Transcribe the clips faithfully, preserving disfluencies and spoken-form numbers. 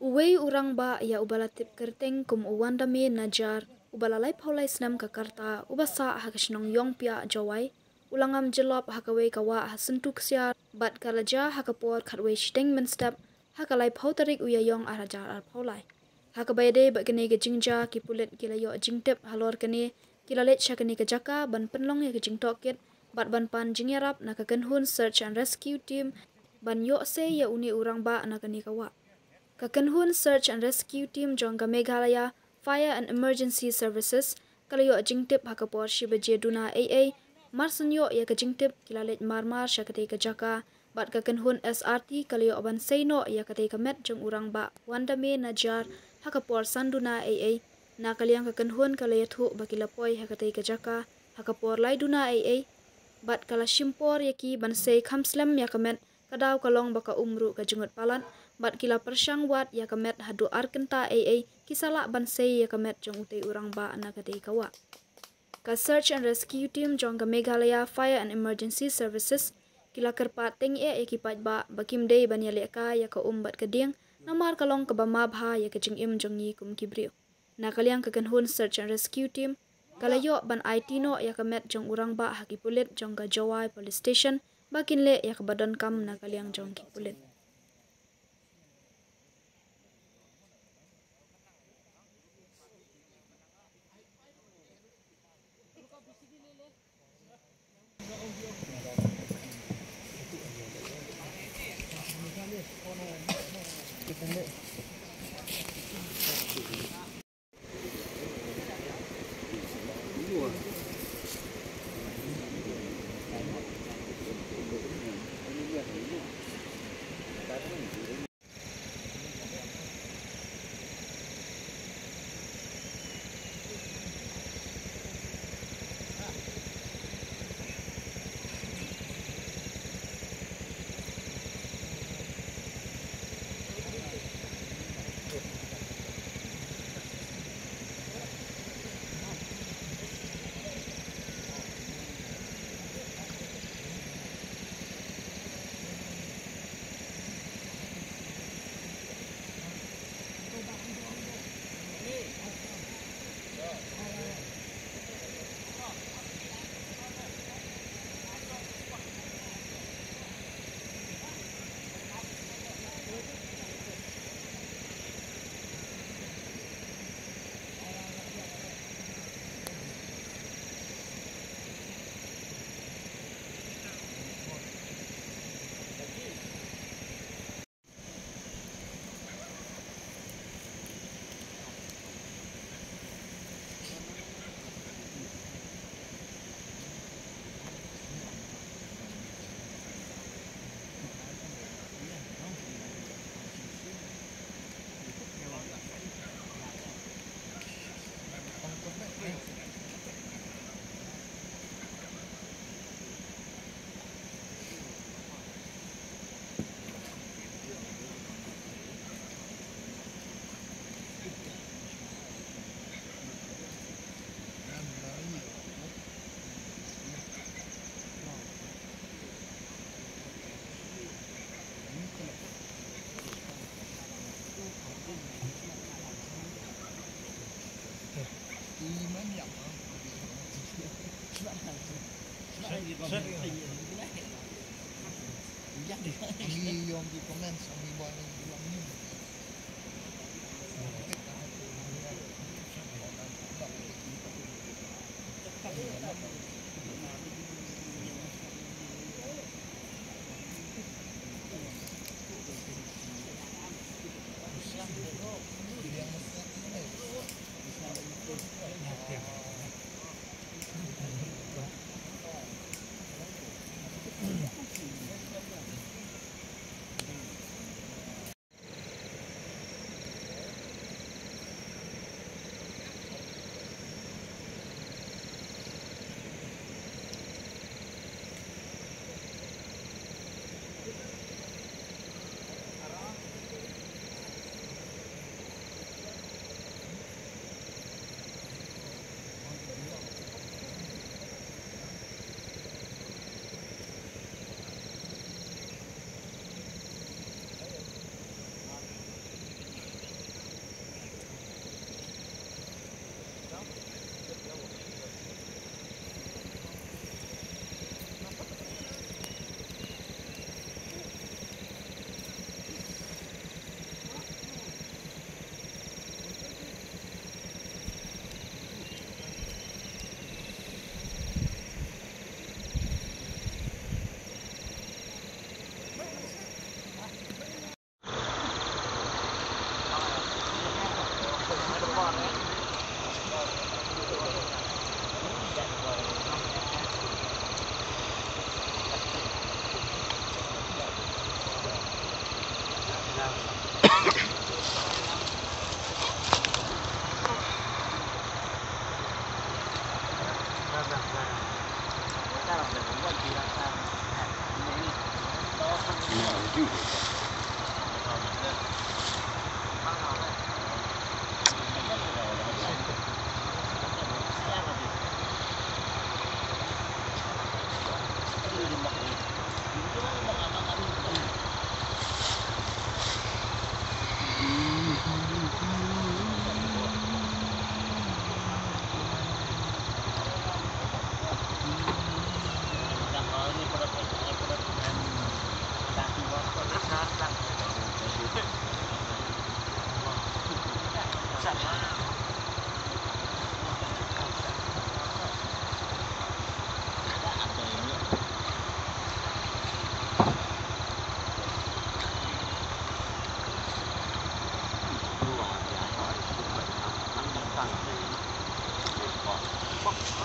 Uwei u rangbah ïa uba la tip kyrteng kum u Wandame Najar, uba la laiphew lai snem ka rta, uba sah ha ka shnong Ïongpiah, Jowai, u la ngam jyllop ha kawei ka wah ha Syntu Ksiar, bad ka la jia ha ka por khatwei shiteng mynstep, ha ka laiphew tarik u Ïaïong arhajar arphew lai. Ha kaba ïadei bad kane ka jingjia, ki pulit ki la ïoh jingtip halor kane, ki la leit sha kane ka jaka ban pynlong ïa ka jingtohkit bad ban pan jingïarap na ka kynhun Search and Rescue Team ban ïoh sei ïa une u rangbah na kane ka wah. Ka kynhun Search and Rescue Team jong ka Meghalaya Fire and Emergency Services ka la ïoh jingtip ha ka por shi baje duna eiei. Mar syn ïoh ïa ka jingtip, ki la leit marmar sha katei ka jaka, bad ka kynhun S R T ka la ïoh ban sei noh ïa katei ka met jong u rangbah Wandame Najar ha ka por san duna eiei. Na ka liang ka kynhun ka la ïathuh ba ki la poi ha katei ka jaka ha ka por lai duna eiei, bad ka la shim por ïa ki ban sei kham slem ïa ka met, ka daw ka long ba ka um ruh ka jngut palat, bad ki la pyrshang wad ïa ka met haduh ar kynta eiei, ki sa lah ban sei ïa ka met jong utei u rangbah na katei ka wah. Ka Search and Rescue Team jong ka Meghalaya Fire and Emergency Services ki la kyrpad tyngeh ïa ki paidbah ba kim dei ban ïalehkai ïa ka um bad ka dieng, namar ka long kaba mabha ïa ka jingim jong ngi kum ki briew. Na ka liang ka kynhun Search and Rescue Team ka la ïoh ban aiti noh ïa ka met jong u rangbah ha ki pulit jong ka Jowai Police Station, ba kin leh ïa kaba donkam na ka liang jong ki pulit.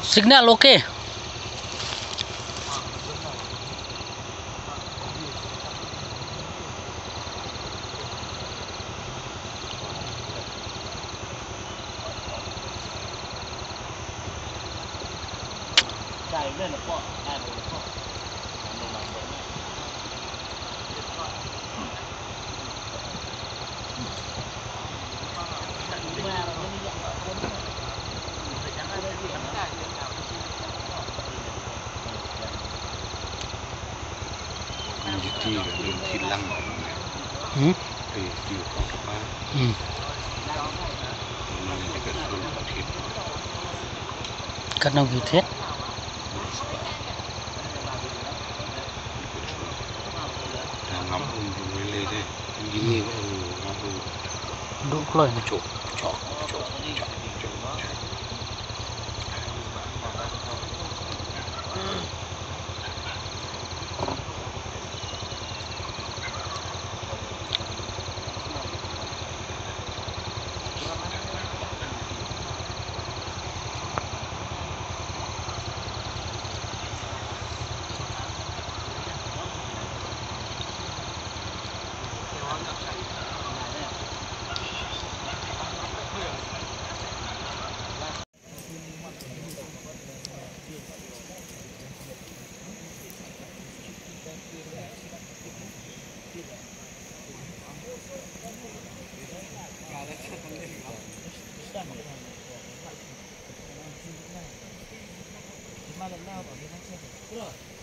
Signal okay. Ka nong ki thied. Duh kloi na.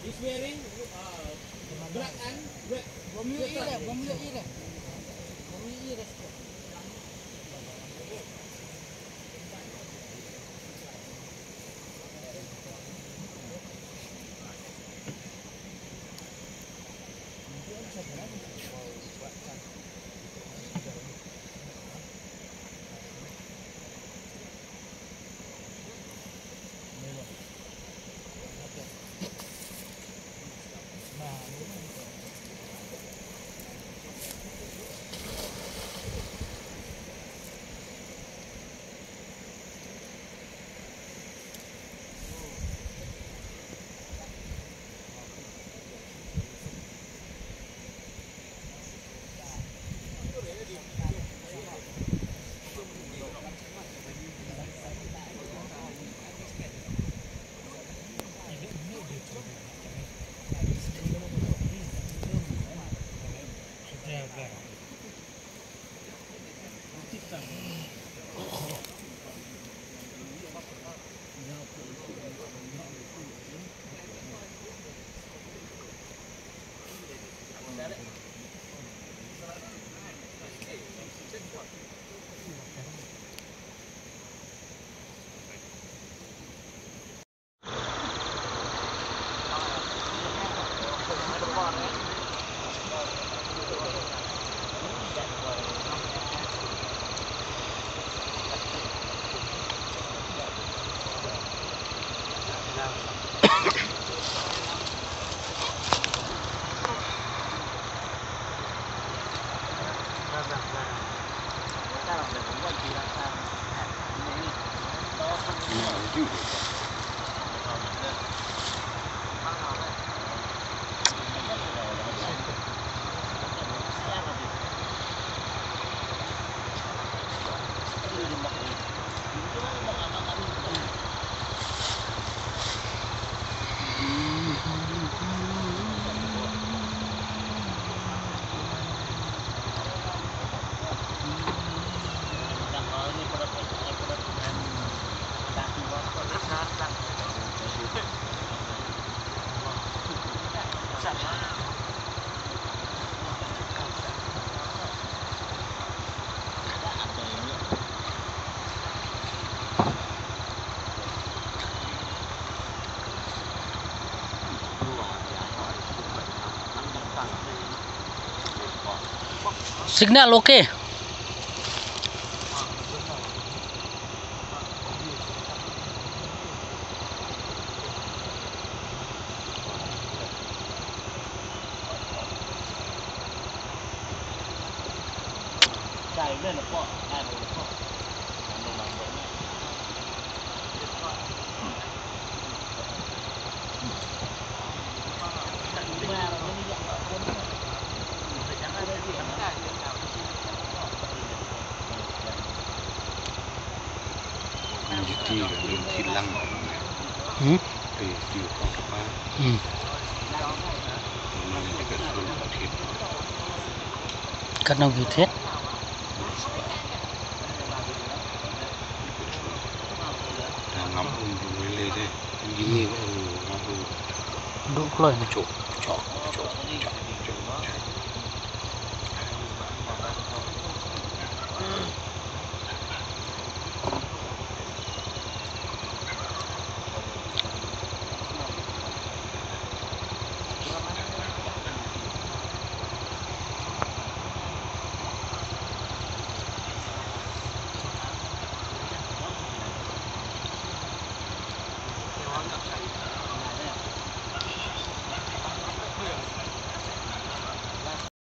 He's wearing, uh, black and red. Signal okay. Ti, ti lang. Hmm? Ti, ti pang kapa. Hmm. Mana dekat sun ti. Kat nang ki thied. Ngam um ju wele de. Jini ko ngam um. Duk kloi na. Chok, chok, chok, chok, chok.